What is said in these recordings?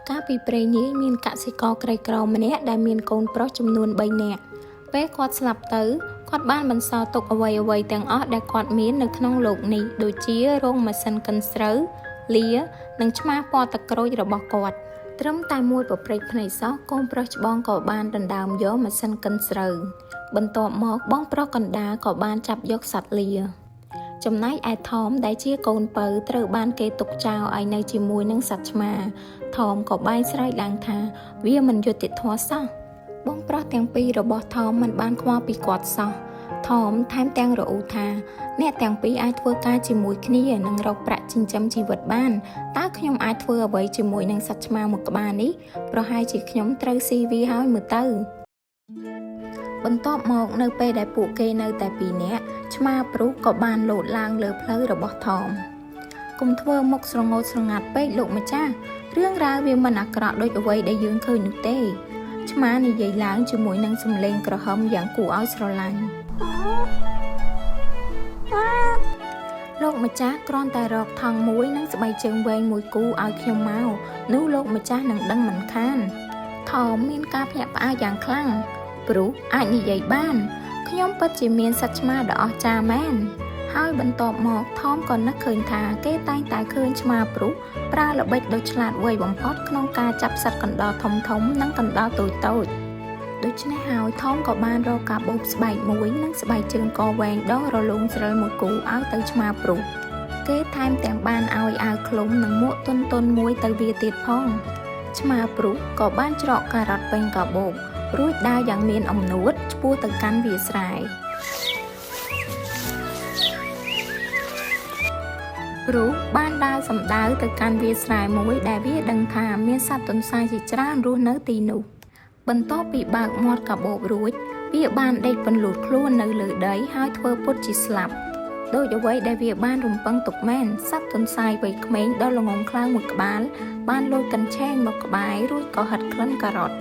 កាលពីព្រេងនាយមានកសិករក្រីក្រម្នាក់ដែលមានកូនប្រុសចំនួន3នាក់ពេលគាត់ស្លាប់ទៅគាត់បានបន្សល់ទុកអ្វីៗទាំងអស់ដែលគាត់មាននៅក្នុងលោកនេះដូចជារោងម៉ាស៊ីនកិនស្រូវលានិងឆ្មាពណ៌ទឹកក្រូចរបស់គាត់ត្រឹមតែមួយប្រព្រឹត្តភ្នែកសោះកូនប្រុសច្បងក៏បានដណ្ដើមយកម៉ាស៊ីនកិនស្រូវបន្ទាប់មកបងប្រុសកណ្ដាលក៏បានចាប់យកសត្វលាចំណែកឯថមដែលជាកូនពៅត្រូវបានគេទុកចោលឲ្យនៅជាមួយនឹងសត្វឆ្មាថមក៏បែងស្រែកឡើងថាវាមិនយុត្តិធម៌សោះបងប្រុសទាំងពីររបស់ថមមិនបានខ្វល់ពីគាត់សោះថមថែមទាំងរអ៊ូថាអ្នកទាំងពីរអាចធ្វើការជាមួយគ្នានិងរកប្រាក់ចិញ្ចឹមជីវិតបានតើខ្ញុំអាចធ្វើអ្វីជាមួយនឹងសត្វឆ្មាមួយក្បាលនេះប្រហែលជាខ្ញុំត្រូវស៊ីវាហើយមើលទៅបន្ទាប់មកនៅពេលដែលពួកគេនៅតែពីរនាក់ឆ្មាព្រុសក៏បានលោតឡើងលើផ្លូវរបស់ថមកុំធ្វើមុខស្រងោចស្រងាត់ពេកលោកម្ចាស់រឿងរ៉ាវវាមិនអាក្រក់ដូចអ្វីដែលយើងឃើញនោះទេឆ្មានិយាយឡើងជាមួយនឹងសំឡេងក្រហមយ៉ាងគួរឲ្យស្រឡាញ់លោកម្ចាស់គ្រាន់តែរកថង់មួយនិងស្បែកជើងវែងមួយគូឲ្យខ្ញុំមកនោះលោកម្ចាស់នឹងដឹងមិនខានថមមានការភ្ញាក់ផ្អើលយ៉ាងខ្លាំងព្រោះអាចនិយាយបានខ្ញុំពិតជាមានសត្វឆ្មាដ៏អស្ចារ្យមែនហើយបន្ទាប់មកថមក៏នឹកឃើញថាគេតែងតែឃើញឆ្មាព្រុសប្រើល្បិចដ៏ឆ្លាតវៃបំផុតក្នុងការចាប់សត្វកណ្ដុរធំៗនិងកណ្ដុរតូចៗដូច្នេះហើយថមក៏បានរកកាបូបស្បែកមួយនិងស្បែកជើងកវែងដ៏រលោងស្រិលមួយគូឲ្យទៅឆ្មាព្រុសគេថែមទាំងបានឲ្យអាវឃ្លុំនិងមួកទន់ៗមួយទៅវាទៀតផងឆ្មាព្រុសក៏បានច្រកការ៉ុតពេញកាបូបរួចដើរយ៉ាងមានអំនួតឆ្ពោះទៅកាន់វាលស្រែព្រុសបានដើរសម្ដៅទៅកាន់វាលស្រែមួយដែលវាដឹងថាមានសត្វទន្សាយជាច្រើនរស់នៅទីនោះបន្ទាប់ពីបើកមាត់កាបូបរួចវាបានដេកពន្លូតខ្លួននៅលើដីហើយធ្វើពុតជាស្លាប់ដោយអ្វីដែលវាបានរំពឹងទុកមែនសត្វទន្សាយវ័យក្មេងដ៏ល្ងង់ខ្លៅមួយក្បាលបានលួចកញ្ឆេងមកក្បែររួចក៏ហិតក្លិនការ៉ុត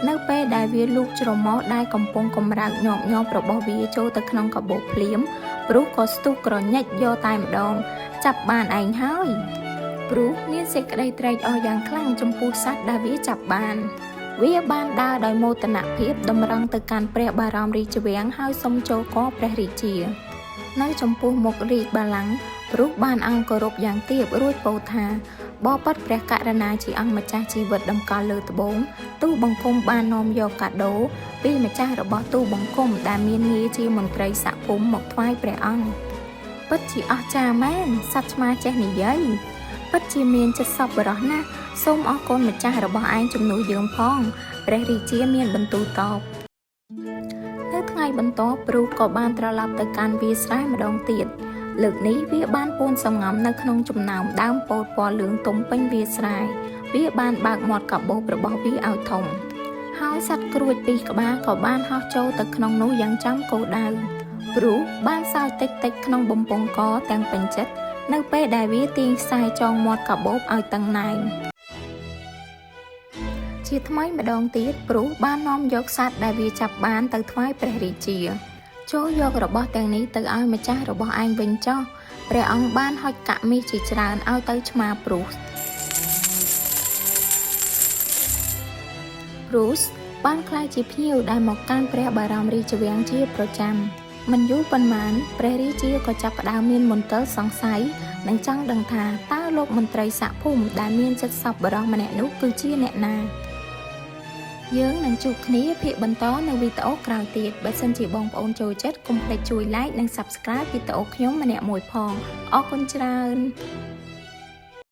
នៅពេលដែលវាលូកច្រមុះដែលកំពុងកម្រើកញាប់ៗរបស់វាចូលទៅក្នុងកាបូបភ្លាមព្រុសក៏ស្ទុះក្រញិចយកតែម្ដងចាប់បានឯងហើយព្រុសមានសេចក្តីត្រេកអរយ៉ាងខ្លាំងចំពោះសត្វដែលវាចាប់បានវាបានដើរដោយមោទនភាពតម្រង់ទៅកាន់ព្រះបរមរាជវាំងហើយសុំចូលកព្រះរាជានៅចំពោះមុខរាជបល្ល័ង្កព្រុសបានអង្គគោរពយ៉ាងទាបរួចពោលថាបបិទ្ធព្រះករុណាជាអង្គម្ចាស់ជីវិតតម្កល់លើត្បូងទូបង្គំបាននាំយកកាដូពីម្ចាស់របស់ទូបង្គំដែលមានងារជាមន្ត្រីសហភូមិមកថ្វាយព្រះអង្គពិតជាអស្ចារ្យមែនសត្វឆ្មាចេះនិយាយពិតជាមានចិត្តសប្បុរសណាស់សូមអរគុណម្ចាស់របស់ឯងជំនួសយើងផងព្រះរាជាមានបន្ទូលតបនៅថ្ងៃបន្ទាប់ព្រុសក៏បានត្រឡប់ទៅកាន់វាលស្រែម្ដងទៀតលើកនេះវាបានពួនសម្ងំនៅក្នុងចំណោមដើមពោតពណ៌លឿងទុំពេញវាលស្រែវាបានបើកមាត់កាបូបរបស់វាឲ្យធំហើយសត្វក្រួចពីរក្បាលក៏បានហោះចូលទៅក្នុងនោះយ៉ាងចំគោលដៅព្រុសបានសើចតិចៗក្នុងបំពង់កទាំងពេញចិត្តនៅពេលដែលវាទាញខ្សែចងមាត់កាបូបឲ្យតឹងណែនជាថ្មីម្ដងទៀតព្រុសបាននាំយកសត្វដែលវាចាប់បានទៅថ្វាយព្រះរាជាចូលយករបស់ទាំងនេះទៅឲ្យម្ចាស់របស់ឯងវិញចុះព្រះអង្គបានហុចកាក់មាសជាច្រើនឲ្យទៅឆ្មាព្រុសព្រុសបានក្លាយជាភ្ញៀវដែលមកកាន់ព្រះបរមរាជវាំងជាប្រចាំមិនយូរប៉ុន្មានព្រះរាជាក៏ចាប់ផ្ដើមមានមន្ទិលសង្ស័យនិងចង់ដឹងថាតើលោកមន្ត្រីសហភូមិដែលមានចិត្តសប្បុរសម្នាក់នោះគឺជាអ្នកណាយើងនឹងជួបគ្នាភាគបន្តនៅវីដេអូក្រោយទៀតបើសិនជាបងប្អូនចូលចិត្តកុំភ្លេចជួយ Like និង Subscribe វីដេអូខ្ញុំម្នាក់មួយផងអរគុណច្រើន។